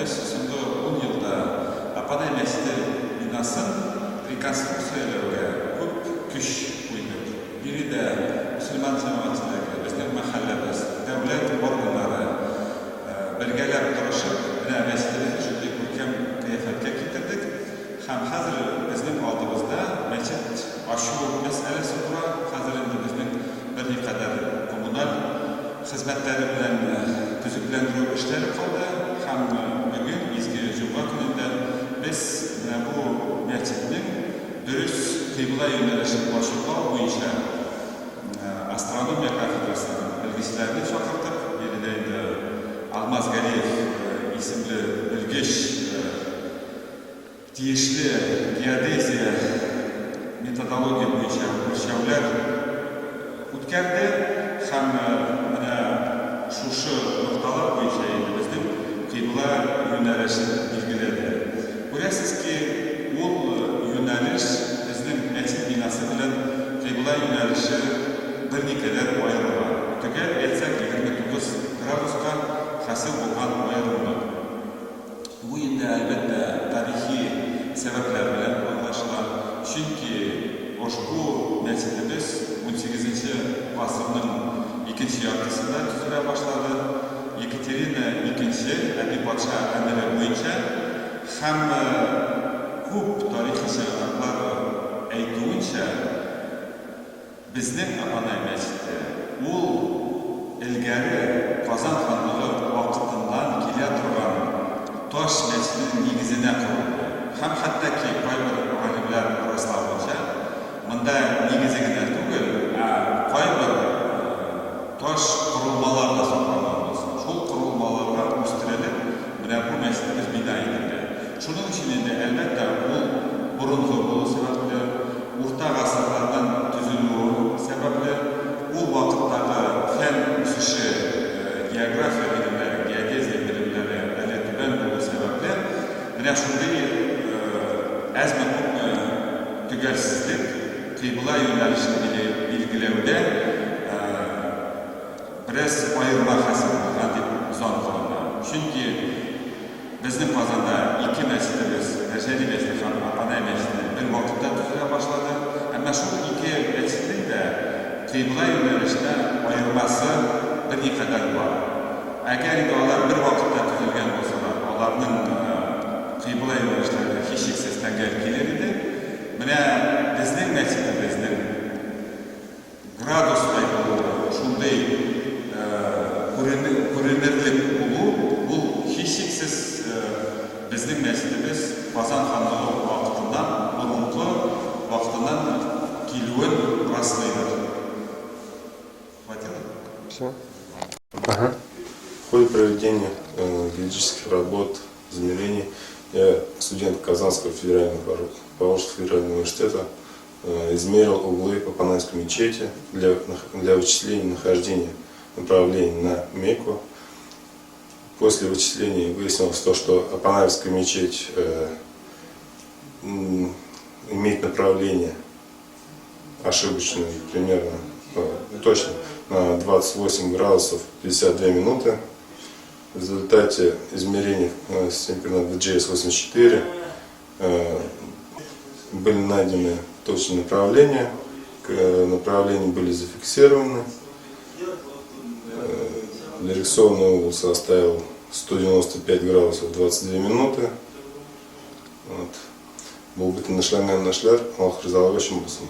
без соңгы ун елда Апанай мәчете бинасын реконструкцияләүгә күп көч куйдык. Биредә мөселман җәмәгатьчелеге, безнең мәхәлләбез, дәүләт органнары бергәләп тырышып, менә мәчетебезне шундый күркәм кыяфәткә китердек. Һәм хәзер безнең алдыбызда мәчет ачу мәсьәләсе тора. Хәзер инде безнең берникадәр коммуналь хезмәтләре белән төзекләндерү эшләре калды. Һәм бүген, изге җомга көнендә, без менә бу мәчетнең дөрес кыйбла юнәлешен ачыклау буенча астрономия кафедрасының белгечләрне чакыртып, биредә инде Алмаз Галиев исемле белгеч, Тиешле геодезия методология буенча үлчәүләр үткәрде һәм менә шушы нокталар буенча инде безнең кыйбла юнәлешен билгеләде. Күрәсез ки, ул юнәлеш безнең мәчет бинасы белән кыйбла юнәлеше берникадәр аерыла. Төгәл әйтсәк, 29 градуска хасил булган аерымлык. Бу инде, әлбәттә, тарихи сәбәпләр белән аңлашыла. Чөнки ошбу мәчетебез унсигезенче гасырның икенче яртысында төзелә башлады. Екатерина Икенче әби патша әмере буенча һәм күп тарихи чыганаклар әйтүенчә, Безнең Апанай мәчете, ул элгәре Казан ханлыгы вакытыннан килә торган таш мәчетенең нигезенә корылды. Һәм хәтта ки кайбер галимнәр раславынча, монда нигезе генә түгел, ә кайбер таш корылмалар да сакланган булсын. Шул корылмаларга үстерелеп, менә бу мәчетебез бина ителде. Шуның өчен инде, әлбәттә, ул борынгы булу сәбәпле, урта гасырлардан төзелүе сәбәпле, ул вакыттагы фән үсеше, география белемнәре, геодезия белемнәре әле түбән булу сәбәпле, менә шундый әзме-күпме төгәлсезлек кыйбла юнәлешен билгеләүдә бераз аерма хасил булган дип зан кылына. Чөнки Безнең Казанда ике мәчетебез, Мәрҗани мәчете һәм Апанай мәчете бер вакытта төзелә башлады. Әмма шул ике мәчетнең дә кыйбла юнәлешенә аермасы берникадәр бар. Әгәр инде алар бер вакытта төзелгән булсалар, аларның кыйбла юнәлешләре һичшиксез тәңгәл килер иде. Менә безнең мәчетебезнең Градустай булуы, шундый күренерлек булу, ул һичшиксез безнең мәчетебез Казан ханлыгы вакытыннан, борынгы вакытыннан килүен раслыйдыр. Хватило? Все. Ага. В ходе проведения геодезических работ, измерений, я студент Казанского федерального Поволжского федерального университета, измерил углы Апанайской мечети для вычисления нахождения направления на Мекку. После вычислений выяснилось то, что Апанаевская мечеть имеет направление ошибочное примерно, точно, на 28 градусов 52 минуты. В результате измерений системы координат VGS-84 были найдены точные направления, направления были зафиксированы. Дирекционный угол составил 195 градусов 22 минуты. Вот. Бу бөтен эшләнгән эшләр Аллаһ ризалыгы өчен булсын.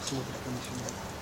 Смотрит она сюда.